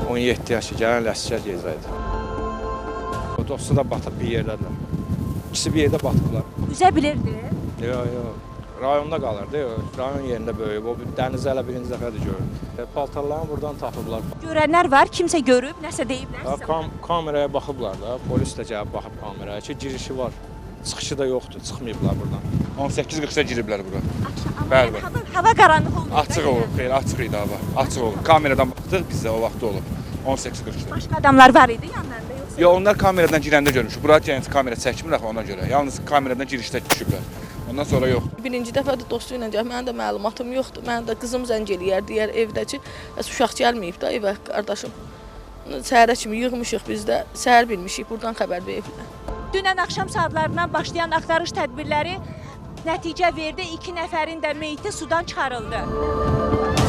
17 yaşı gələn il əsgər gedəcəkdi. O dostu da batıb bir yerdədirlər. İkisi bir yerdə batıblar. Üzə bilirdi. Yox, yox. Rayonda qalırdı. Rayon yerində böyüyüb. O dənizi hələ birinci dəfədir görür. Paltarlarını buradan tapıblar. Görənlər var, kimsə görüb, nəsə deyiblər Ha, sizə? Kameraya baxıblar da. Polis də gəlib baxıb kameraya ki, girişi var. Çıxışı da yoxdur, çıxmayıblar buradan. 18:40-da giriblər bura. Amma Bəli, yəni bəli. hava qaranlıq olmayıb. da Açıq yəni. olub, xeyr, açıq idi hava. Açıq olub. Kameradan baxdıq, bizdə o vaxt olub. 18:40-da. Başqa adamlar var idi yanlarında yoxsa? Yox, onlar kameradan girəndə görmüş. Bura gələn kamera çəkmir axı ona görə. Yalnız kameradan girişdə düşüblər. Ondan sonra yox. Birinci dəfədir dostu ilə gəlib. Mənim də məlumatım yoxdur. Mənim də qızım zəng eləyər, deyər evdəki, bəs uşaq gəlməyib də evə qardaşım. Səhərə kimi yığmışıq biz də. Səhər bilmişik, buradan xəbər veriblər. Dünən axşam saatlarından başlayan axtarış tədbirləri nəticə verdi. 2 nəfərin də meyiti sudan çıxarıldı.